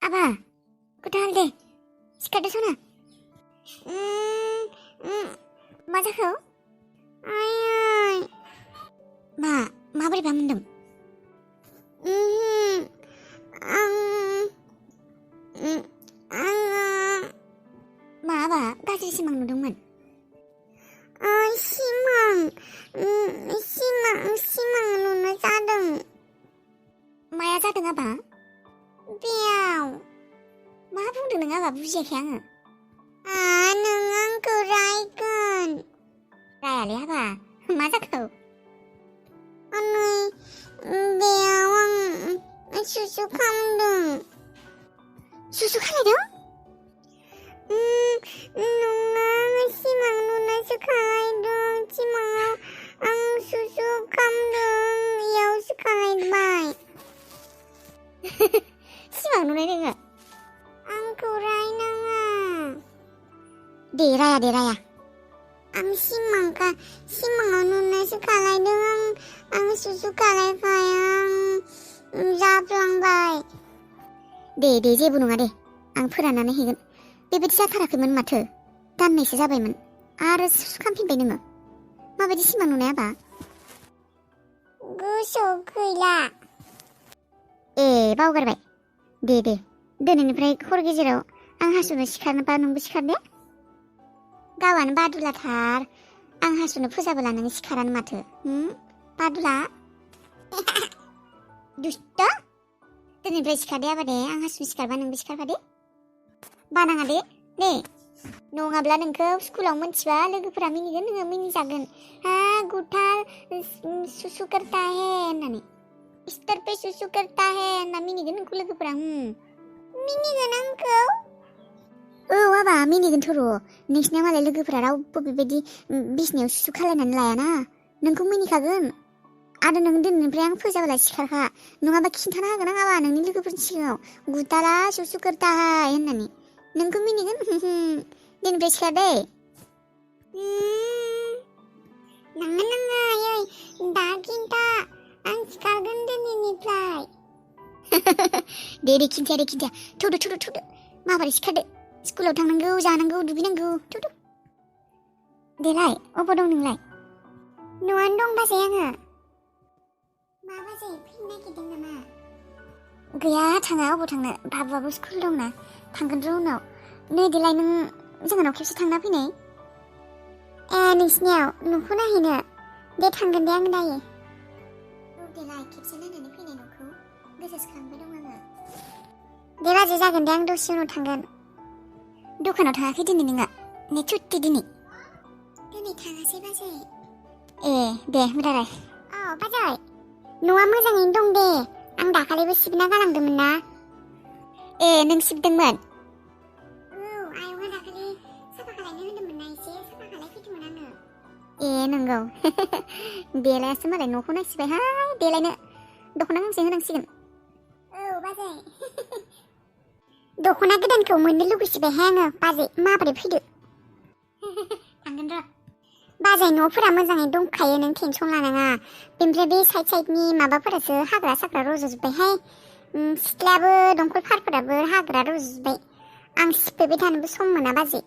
आबा खोथाल दे सिखारदो सना मा जाखो आय माबोरैबा मोनदों मा आबा गाज्रि सिमां नुदोंमोन सिमां नुनो जादों माया जादों आबा बेयाव मा बुंदों नों आबा बुजियाखै आङो नों आंखौ रायगोन रायालै आबा मा जाखो बेयाव आं सुसु खालामदों सुसु खालायदों नङा सिमां नुनासो खालायदों सिमाङाव आं सुसु खालामदों इयावसो खालायबाय सिमां नुनाय नोङो आंखौ रायनाङा दे राया आं सिमाङाव नुनासो खालायदों आं सुसु खालायबाय आं जाफ्लांबाय दे जेबो नङा दे आं फोराननानै हैगोन बेबायदि जाथाराखैमोन माथो दाननैसो जाबायमोन आरो सुसु खालामफिनबाय नोङो माबायदि सिमां नुनाय आबा गोसोआव गैला ए बावगारबाय दे दिनैनिफ्राय हर गेजेराव आं हासुनो सिखारनोबा नोंबो सिखारदे गावानो बादुलाथार आं हासुनो फुजाबो लानानै सिखारानो माथो बादुला दुष्ट दिनैनिफ्राय सिखारदे आबा दे आं हासुनो सिखारबा नोंबो सिखारफादे बानाङा दे नङाब्ला नोंखौ स्कुलाव मोनथिबा लोगोफोरा मिनिगोन नोङो मिनिजागोन गुथा सुसु करता है होननानै इस्तर पे सुसु करता है होनना मिनिगोन नोंखौ लोगोफोरा मिनिगोन आंखौ औ आबा मिनिगोनथ' र' नोंसिना मालाय लोगोफोरा रावबो बेबायदि बिसिनायाव सुसु खालायनानै लायाना नोंखौ मिनिखागोन आरो नों दिनैनिफ्राय आं फोजाबोला सिखारखा नङाबा खिन्थाना होगोन आं आबा नोंनि लोगोफोरनि सिगाङाव गुटाला सुसु करता है होननानै नोंखौ मिनिगोन दिनैनिफ्राय सिखार दे नाङा दा खिन्था आं सिखारगोन दिनैनिफ्राय दे खिन्थिया थौदो माबोरै सिखारदो स्कुलाव थांनांगौ जानांगौ दुगैनांगौ थौदो देलाय अबाव दं नोंलाय न'आवनो दं बाजै आङो मा बाजै फैनो नागिरदों नामा गैया थाङा अबाव थांनो बाबुआबो स्कुल दंना थांगोन र' उनाव नै देलाय नों जोंहानाव खेबसे थांना फैनाय नोंसिनियाव न'खौ नायहैनो दे थांगोन दे आं दायो देलाय खेबसे नायनानै फैनाय न'खौ गोसोखांबाय दं आङो दे बाजै जागोन दे आं दसे उनाव थांगोन दखानाव थाङाखै दिनै नोङो ने छुट्टि दिनै थाङासै बाजै दे मोदाराय बाजै न'आ मोजाङैनो दं दे आं दाखालिबो सिबना गालांदोंमोन ना नों सिबदोंमोन आयंआ दाखालि साफा खालायनो होदोंमोन ना एसे साफा खालायफैदोंमोन आङो नंगौ देलायासो मालाय न'खौ नायसिबायहाय देलायनो दख'ना गांसे होनांसिगोन बाजै दख'ना गोदानखौ मोननो लुगैसिबायहाय आङो बाजै माबोरै फैदो थांगोन र' बाजै न'फोरा मोजाङै दंखायो नों टेनसन लानाङा बेनिफ्राय बे साइडनि माबाफोरासो हाग्रा साग्रा रज'जोब्बायहाय सिथ्लायाबो दंखल फारफोराबो हाग्रा रज'जोब्बाय आं सिबफैबाय थानोबो सम मोना बाजै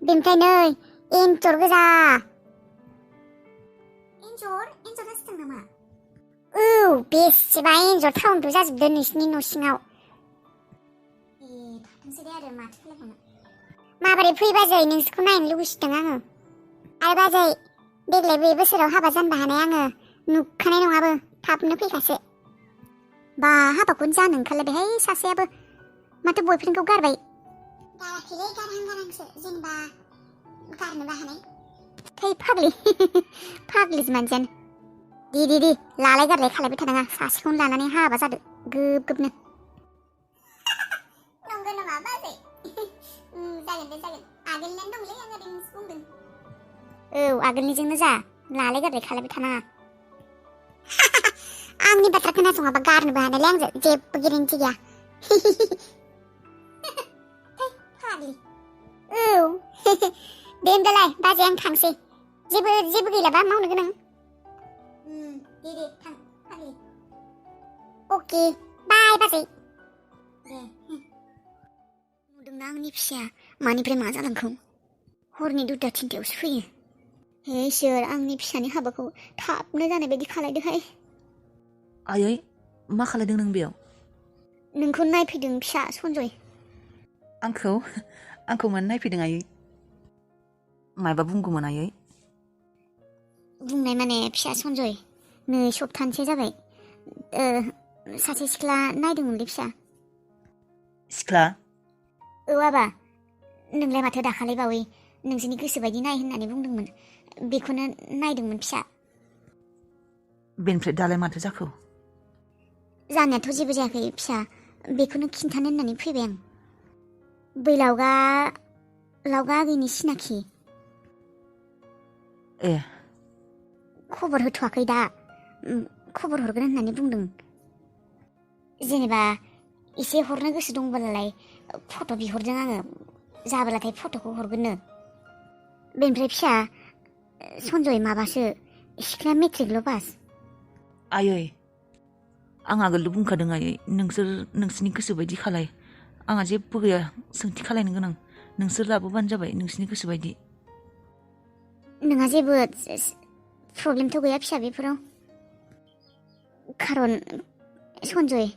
बेनिफ्राय नै एन्जर गोजा एन्जर जासिदों नामा बेसेबा एन्जर टाउनथ' जाजोबदों नोंसिनि न' सिङाव थाथोंसै दे आरो माथो खालामनो माबोरै फै बाजै नोंसोरखौ नायनो लुगैसिदों आङो आरो बाजै देग्लाय बे बोसोराव हाबा जानोबो हानाय आङो नुखानाय नङाबो थाबनो फैखासो बा हाबाखौनो जानो ओंखारलायबायहाय सासेयाबो माथो बयफ्रेन्डखौ गारबाय गाराखैलै गारहांसो जेनेबा गारनोबो हानाय थै फाग्लिसो मानसियानो दे लालाय गारलाय खालायबाय थानाङा सासेखौनो लानानै हाबा जादो गोबनो नंगौ नामा बाजै जागोन आगोलनियानो दंलै आं ओरैनोसो बुंदों आगोलनिजोंनो जा लालाय गारलाय खालायबाय थानाङा आंनि बाथ्रा खोनासङाबा गारनोबो हानायलै आंजों जेबो गेरेन्थि गैया फाग्लि दे होनबालाय बाजै आं थांसै जेबो गैलाबा मावनो गोनां दे थां फाग्लि अके बाय बाजै दे नोंना आंनि फिसाया मानिफ्राय मा जालांखौ हरनि 2टा 3टायावसो फैयो हे इसोर आंनि फिसानि हाबाखौ थाबनो जानाय बायदि खालायदोहाय आयै मा खालायदों नों बेयाव नोंखौ नायफैदों फिसा सनजय आंखौ मानो नायफैदों आयै मायबा बुंगौमोन आयै बुंनाय माने फिसा सनजय नै सप्तानसे जाबाय सासे सिख्ला नायदोंमोनलै फिसा सिख्ला आबा नोंलाय माथो दाखालि बावै नोंसोरनि गोसो बायदि नाय होननानै बुंदोंमोन बेखौनो नायदोंमोन फिसा बेनिफ्राय दालाय माथो जाखो जानायाथ' जेबो जायाखै फिसा बेखौनो खिन्थानो होननानै फैबाय आं बै लावगा आगैनि सिनाखि ए खबर होथ'वाखै दा खबर हरगोन होननानै बुंदों जेनेबा एसे हरनो गोसो दंबालाय फट' बिहरदों आङो जाबोलाथाय फट'खौ हरगोननो बेनिफ्राय फिसा सनजय माबासो सिख्लाया मेट्रिकल' पास आयै आं आगोलनो बुंखादों आयै नोंसोरनि गोसो बायदि खालाय आंहा जेबो गैया सोंथि खालायनो गोनां नोंसोर लाबोबानो जाबाय नोंसोरनि गोसो बायदि नोंहा जेबो प्रब्लेमथ' गैया फिसा बेफोराव खारन सनजय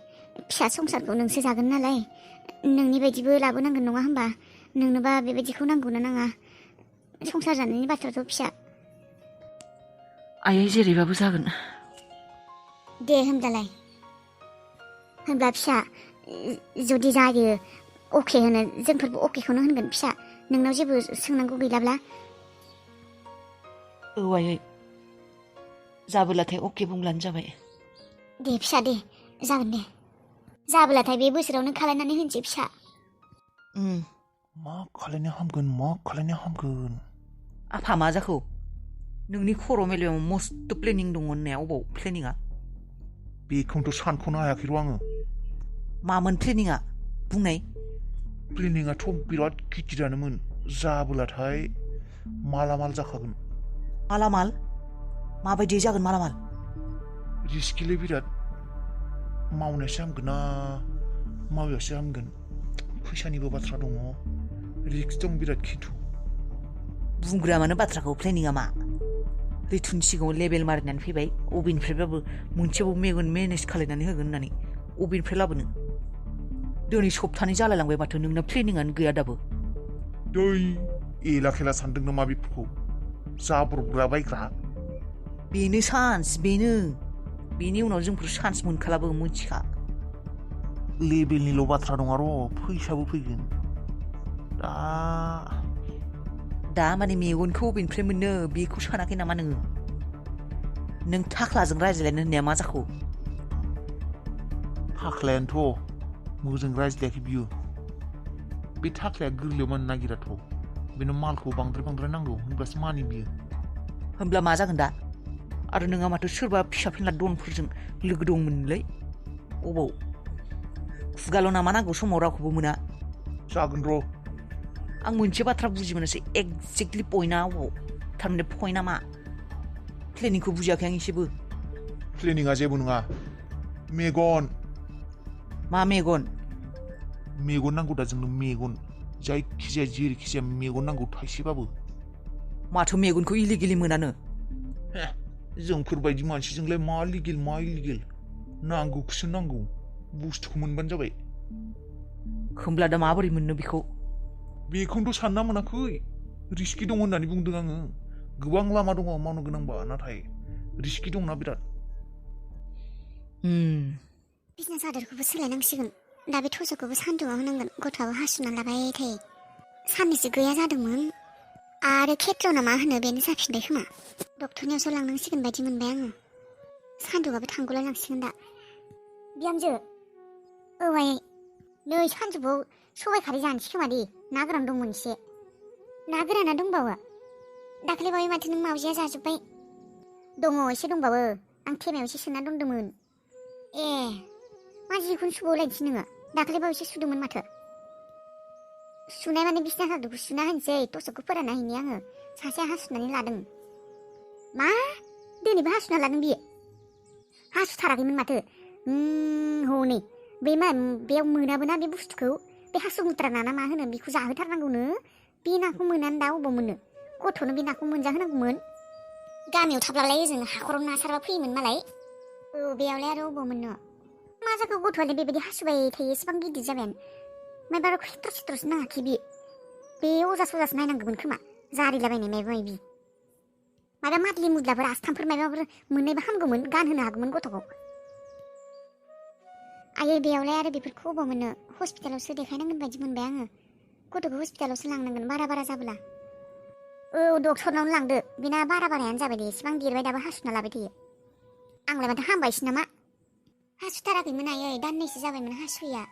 फिसा संसारखौ नोंसो जागोन नालाय नोंनि बायदिबो लाबोनांगोन नङा होमबा नोंनोबा बेबायदिखौ नांगौना नाङा संसार जानायनि बाथ्राथ' फिसा आयै जेरैबाबो जागोन दे होनब्ला फिसा जुदि जायो अके होनो जोंफोरबो अकेखौनो होनगोन फिसा नोंनाव जेबो सोंनांगौ गैलाब्ला औ आयै जाबोलाथाय अके बुंब्लानो जाबाय दे फिसा दे जागोन दे जाबोलाथाय बे बोसोरावनो खालायनानै होनसै फिसा मा खालायनो हामगोन आफा मा जाखो नोंनि खर' मेलेमाव मस्त प्लेनिं दङ होननाया अबाव प्लेनिङा बेखौनोथ' सानख'नो हायाखै र' आङो मामोन प्लेनिङा बुंनाय प्लेनिङाथ' बिराद गिदिरानोमोन जाबोलाथाय मालामाल जाखागोन मालामाल माबायदि जागोन मालामाल रिस्किलै बिराद मावनायासो हामगोन ना मावैयासो हामगोन फैसानिबो बाथ्रा दङ रिस्क दं बिराद खिन्थु बुंग्रा मानो बाथ्राखौ प्लेनिङा मा रैथुनि सिगाङाव लेबेल मारिनानै फैबाय अबेनिफ्रायबाबो मोनसेबाबो मेगन मेनेज खालायनानै होगोन होननानै अबेनिफ्राय लाबोनो दिनै सप्तानै जालायलांबाय माथो नोंना प्लेनिङानो गैया दाबो दै एला खेला सानदों नामा बेफोरखौ जाब्रबग्रा बायग्रा बेनो चान्स बेनि उनाव जोंफोर चान्स मोनखालाबो मोनथिखा लेबेलनिल' बाथ्रा नङा र' फैसाबो फैगोन दा माने मेगनखौ अबेनिफ्राय मोननो बेखौ सानाखै नामा नोङो नों थाख्लाजों रायज्लायनो होननाया मा जाखो थाख्लायानोथ' मोजां रायज्लायाखै बियो बे थाख्लाया गोरलैयाव मानो नागिराथ' बेनो मालखौ बांद्राय नांगौ होनब्लासो मानि बियो होनब्ला मा जागोन दा आरो नोंहा माथो सोरबा फिसा फिनला दनफोरजों लोगो दंमोनलै अबाव खुगाल' नामा नांगौ समाव रावखौबो मोना जागोन र' आं मोनसे बाथ्रा बुजि मोनासै एक्जेक्टलि पइन्टआ अबाव थारमाने पइन्टआ मा प्लेनिंखौ बुजियाखै आं एसेबो प्लेनिङा जेबो नङा मेगन मा मेगन नांगौ दा जोंनो मेगन जायखिजाया जेरैखिजाया मेगन नांगौ थाइसेबाबो माथो मेगनखौ इलिगेलि मोनानो जोंफोरबायदि मानसिजोंलाय मा लिगेल मा इलिगेल नांगौखौसो नांगौ बुस्थुखौ मोनबानो जाबाय होमब्ला दा माबोरै मोननो बेखौनोथ' सानना मोनाखै रिस्कि दङ होननानै बुंदों आङो गोबां लामा दङ मावनो गोनांबा नाथाय रिस्कि दंना बिराद बिसना सादरखौबो सोलायनांसिगोन दा बे थस'खौबो सान्दुङाव होनांगोन गथ'आबो हासुना लाबाय थायो साननैसो गैया जादोंमोन आरो खेत्र ना मा होनो बेनो जाफिनबाय खोमा डक्टरनियावसो लांनांसिगोन बायदि मोनबाय आङो सान्दुङाबो थांगुलाय लांसिगोन दा बिहामजो आइ नै सानजौफुआव सबाइ खारै जानोसै खोमा दे ना गोरान दंमोन एसे ना गोराना दंबावो दाखालि बावै माथो नों मावजिया जाजोब्बाय दङ एसे दंबावो आं थेमायाव एसे सोना दोनदोंमोन ए मा जिखौनो सुबावलायनोसै नोङो दाखालि बावैसो सुदोंमोन माथो सुनाय माने बिसना सादरखौ सुना होनोसै थस'खौ फोरानना हैनि आङो सासेया हासुनानै लादों मा दिनैबो हासुना लादों बियो हासुथाराखैमोन माथो हनै बे मा बेयाव मोनाबो ना बे बुस्थुखौ बे हासुमुत्रा ना मा होनो बेखौ जाहोथारनांगौनो बे नाखौ मोनानो दा अबाव मोनो गथ'नो बे नाखौ मोनजाहोनांगौमोन गामियाव थाब्लालाय ओजों हाखराव ना सारबा फैयोमोन मालाय बेयावलाय आरो अबाव मोननो मा जाखो गथ'आलाय बेबायदि हासुबाय थायो एसेबां गिदिर जाबायानो मायबा खेथ्र' सेथ्र'सो नाङाखि बे अजा सजासो नायनांगौमोन खोमा जारिलाबायनाय मायबा मायबि माबा मादलि मुदलाफोर आस्थामफोर मायबाफोर मोननायबा हामगौमोन गानहोनो हागौमोन गथ'खौ आयै बेयावलाय आरो बेफोरखौ अबाव मोननो हस्पिटालावसो देखायनांगोन बायदि मोनबाय आङो गथ'खौ हस्पिटालावसो लांनांगोन बारा जाबोला डक्टरनावनो लांदो बेना बारायानो जाबाय दे एसेबां देरबाय दाबो हासुना लाबाय थायो आंलाय माथो हामबायसो नामा हासुथाराखैमोन आयै दाननैसो जाबायमोन हासुयैया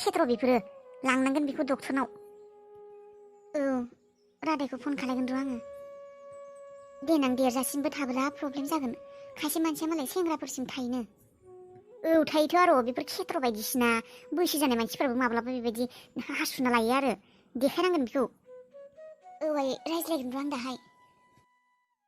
खेथ्र' बेफोरो लांनांगोन बेखौ डक्टरनाव रादायखौ फन खालायगोन र' आङो देनां देरजासिमबो थाबोला प्रब्लेम जागोन खायसे मानसिया मालाय सेंग्राफोरसिम थायोनो थायोथ' आरो बेफोर खेथ्र' बायदिसिना बैसो जानाय मानसिफोराबो माब्लाबा बेबायदि हासुना लायो आरो देखायनांगोन बेखौ आयै रायज्लायगोन र' आं दाहाय